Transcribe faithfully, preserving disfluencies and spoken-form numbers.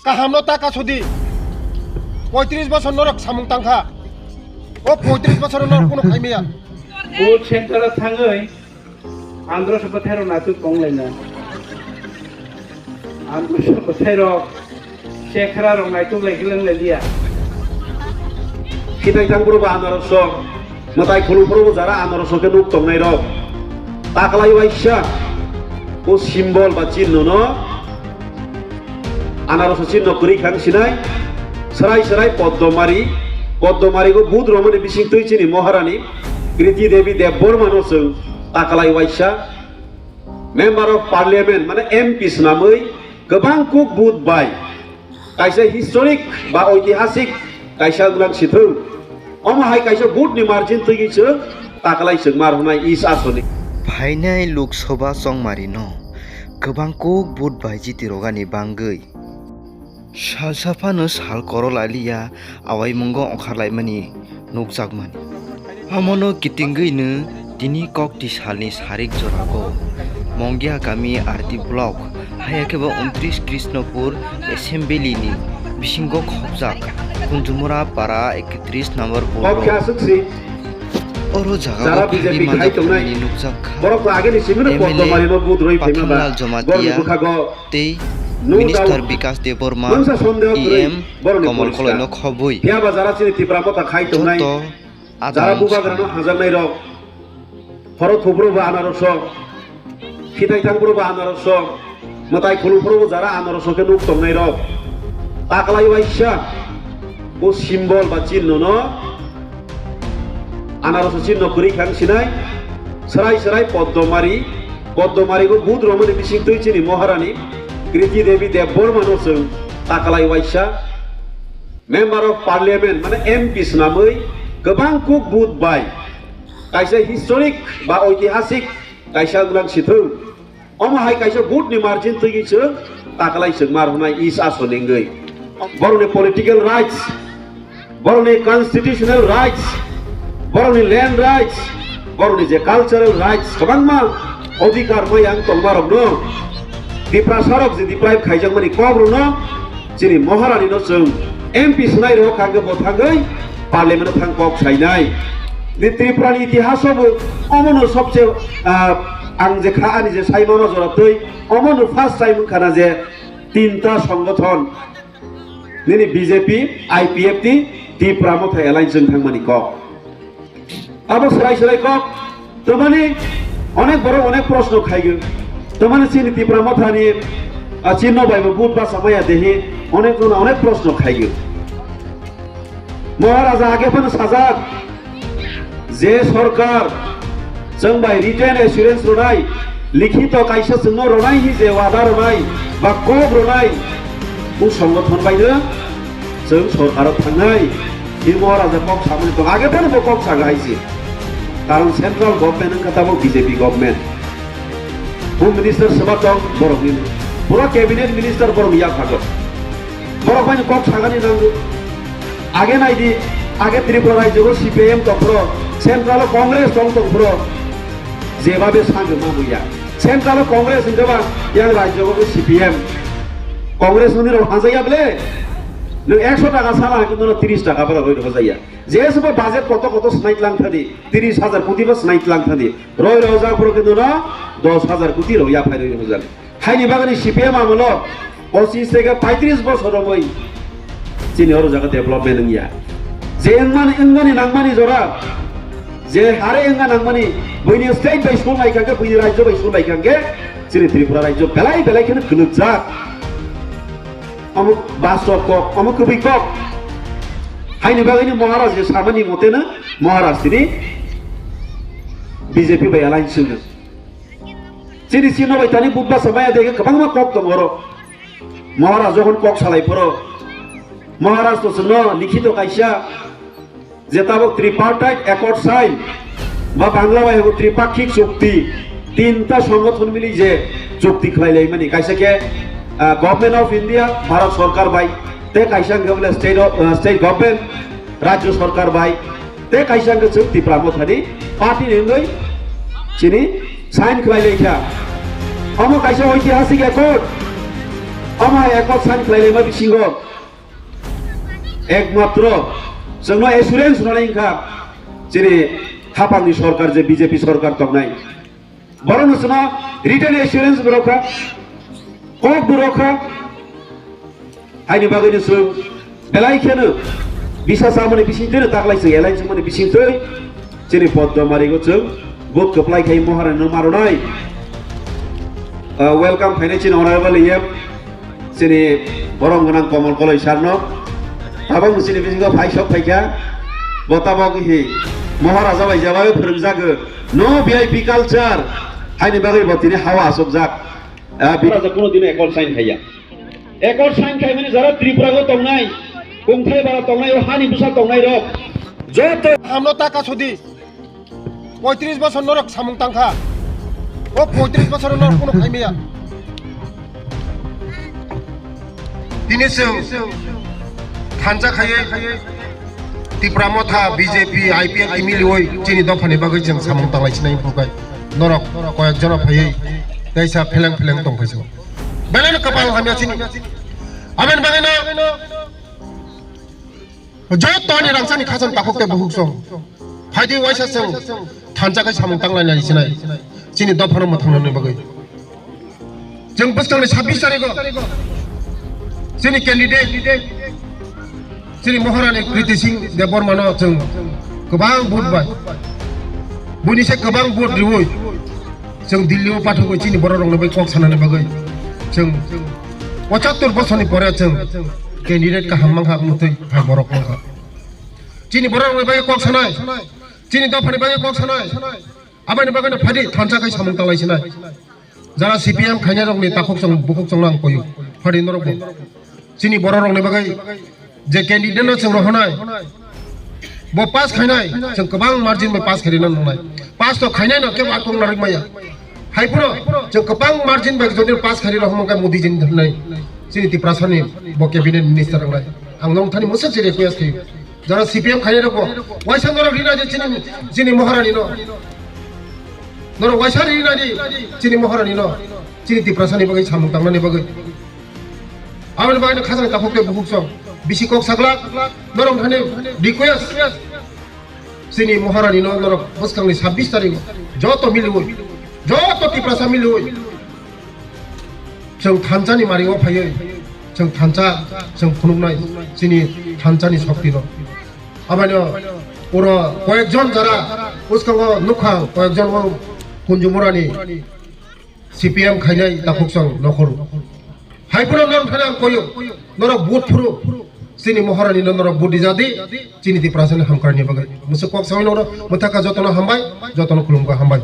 Kahamno ta kasudi. Poitris bosor norok samung tangkha. O poitris bosor norok kuno khaimaya. O center thangwi andro sa bwthairok naitug tonglaina. Andro sa bwthairok chekhra rok naitug lai gleng lai liya. Khitai thang bwrwbo anarok sok. Mwtai khulum phuru bo jara anarosno khe nuk tongnai rok. Taklai waisa o symbol ba chinno no anarosno chinno kwrwi khang sinai. Srai srai Poddomari, Poddomari go but romani bising twi chini Maharani Kriti Devi Debbarma no chwng taklai waisa Member of Parliament mane M P swnamwi kwbang kuk but bai kaisa historic ba oitihasik kaisa wnglang sithwng. Omo hai kaisa vote ni margin twi chwng taklai chwng mar hwnai is asoni. Phainai Lok Sabha chongmari no kwbang kuk vote bai jiti rogani bangwi salsa phano sal koro lailiya awai mungo ongkhar laimani nukjakmani. Omono kitingwi no tini kokti salni sarik jorago Mongia kami R D block, haya khe bo untris Krishnapur assembly ni bisingo khopjak Kunjumura para ekatris number ward o. Oro jaga o B J P khai tongnai. Nukjak kha. Borok to ageni simi no M L A Poddomari no but roi phaima ba. Pakhanlal Jamatia tei Minister Bikas Debbarma, E M Komol Koloi no khobwi. Phiya ba jara chini Tipra Motha khai tongnai. Joto jara bubagra no hajaknai rok. Horo thubro ba anarosok. Khitai thang bwrwbo anarosok, mwtai khulum phuru bo jara anarosok khe nuk tongnai rok. Taklai waisa o symbol ba chinno no anarosno chinno kwrwi khang sinai. Srai srai Poddomari, Poddomari go but romani bising twi chini Maharani Kriti Devi Debbarma no chwng taklai waisa Member of Parliament mane M P swnamwi kwbang kuk but bai kaisa historic ba oitihasik kaisa wnglang sithwng. Omo hai kaisa vote ni margin twi chwng taklai chwng mar hwnai is asoni wngwi. Borokni political rights, borokni constitutional rights, borokni land rights, borokni je cultural rights kwbangma odhikar maya wng tongma rokno Tiprasa rok je deprive khaijakmani kok rokno chini Maharani no chwng M P swnai rok kha hwnkhe bo thangwi Parliament o thang kok sainai. Ni Tripura ni itihas o bo omono sobse, ah, ang je kha ani je sai mama jora twi omono first time wngkha na je tinta songothon nini B J P, I P F T, Tipra Motha alliance wng thangmani kok. Abo swrai swrai kok, tamani onek borok onek proshno khaigwi. Tamani chini Tipra Mothani, ah, chinno bai bo but basa maya dehi, onek jona onek proshno khaigwi. Maharaja age phano sajak, je sorkar chwng bai written assurance rwnai, likhito kaisa chwngno rwnai hi je wada rwnai ba kok rwnai, o songothon baino chwng sorkaro thangnai. Hi Maharaja kok samani tongo, age phano bo kok saga hai se. Karon central government wngkha tabuk B J P government. Home minister swba tong borokni, pura cabinet minister borokni yaphago. Borok bai kok sagani nango. Age naidi, age Tripura rajyo o C P I M tong phro, central o Congress tong tong phro. Jebabe sango mamuya. Central o Congress hwnkhe ba yang rajyo o C P M. Congress hwnwi rok hajaya ble. Nwng ekso taka sala hwnkhe nono tris taka bwla roi rok hajaya. Je sobo budget koto koto swnai tlang thadi, tris hajar koti bo swnai tlang thadi. Roi rojak phro khe nono dos hajar koti rok yaphai roi rojak. Haini bagwi C P M amolo pochis theke paitris bosor romwi chini oro jaga development wngya. Je wngmani, wngmani nangmani jora, je hare wngna nangmani, buini state bai song lai kha khe, buini rajyo bai song lai kha khe, chini Tripura rajyo belai belai kheno kwlwkjak. Omo bastob kok, omo kwbwi kok. Haini bagwino Maharaj je samani moteno Maharaj tini B J P bai alliance wngkha. Chini chino bai tani budba samaya dege kwbangma kok tongo oro. Maharaj jokhon kok salai phoro, Maharaj to chwngno likhito kaisa je tabuk tripartite accord sign ba Bangla bai hwngo tripakhik chukti, tinta songothon mili je chukti khlai laimani, kaisa khe, ah, Government of India, Bharat Sarkar bai, tei kaisa hwnkhe bole state of, ah, state government, Rajya Sarkar bai, tei kaisa hwnkhe chwng Tipra Mothani party ni wngwi chini sign khlai lai kha. Omo kaisa oitihasik accord. Ama ekot sign khlailaima bisingo ekmatro chwngno assurance rwnai wngkha chini hapangni sorkar je B J P sorkar tongnai. Borokno chwngno written assurance bo rwkha, kok bo rwkha. Haini bagwino chwng belai kheno bisa samani bisingtwino taklai chwng alliance wngmani bisingtwi chini Poddo marigo chwng vote kwplai khai Maharani no maronai. Ah, welcome phainai chini honorable E M, chini borom gwnang Komol Koloi sir no. Tabok chini bisingo phai sok phaikha, bo tabok hi Maharaja bai jeba phwrwngjago, no V I P culture, haini bagwi bo tini hawa asokjak. Ah, bi- Maharaja kuno dino accord sign khaiya. Accord sign khaimani jara Tripura go tongnai, kungthai bara tongnai, o hani bwsa tongnai rok joto. Hamno taka sudi. Poitris bosor norok samung tangkha. O poitris bosor norok kuno khaimaya. Tini chwng thansa khaiwi Tipra Motha, B J P, I P F ni miliwi chini dophani bagwi chwng samung tanglai sinai bukai. Norok koyek jona phaiwi teisa pheleng pheleng tongphai chwng. Belai no kapal hamya chini. Aboni bagwi no joto ani rangchakni khachang takhuk tei bukhuk song. Phaidi waisa chwng thansa khai samung tanglainai sinai. Chini dophano mwthangnani bagwi. Chwng bwskangni sabbish tarigo chini candidate, chini Maharani Kriti Singh Debbarmano chwng kwbang vote bai, buini se kwbang vote riwi chwng Delhi o pathogwi chini borok rokno bai kok sanani bagwi chwng pochattor bosorni pore chwng candidate kaham mankha, mwtwi phai borok mankha. Chini borok rokni bagwi kok sanai, chini dophani bagwi kok sanai, aboni bagwino phaidi thansa khai samung tanglai sinai. Jara C P M khainai rokni takhuk chwng bukhuk chwngno ang koyo, phaidi norokbo. Chini borok rokni bagwi je candidate no chwng rohonai, bo pass khainai, chwng kwbang margin bai pass khairina nangnai. Pass to khainai no kebo akhung narwk maya. Hai phano chwng kwbang margin bai jodi pass khairi rohorma khe Modi jin thwnai. Chini Tiprasani bo cabinet minister wngnai. Ang nong thani mwswk se request khayo. Jara C P M khainai rokbo waisa norok rina je chini, chini Maharani no. Norok waisa rina di chini Maharani no. Chini Tiprasani bagwi samung tangnani bagwi. Aboni bagwi no khajang takhuk tei bukhuk song. Bisi kok saglak, norok thani request. Chini Maharani no norok bwskangni sabbish tarigo joto miliwi, joto Tiprasa miliwi. Chwng thansa ni mario phaiwi, chwng thansa, chwng phunuknai chini thansa ni shokti no. Aboni puro koyekjon jara bwskango nukha, koyekjon o Kunjumurani C P M khainai takhuk chwng nokhoro. Hai phano norok thani ang koyo, norok vote phuru, chini Maharani no norok vote rijadi, chini Tiprasani hamkrai ni bagwi. Mwswk kok sawi norok, mwthaka jotono hambai, jotono khulumkha, hambai.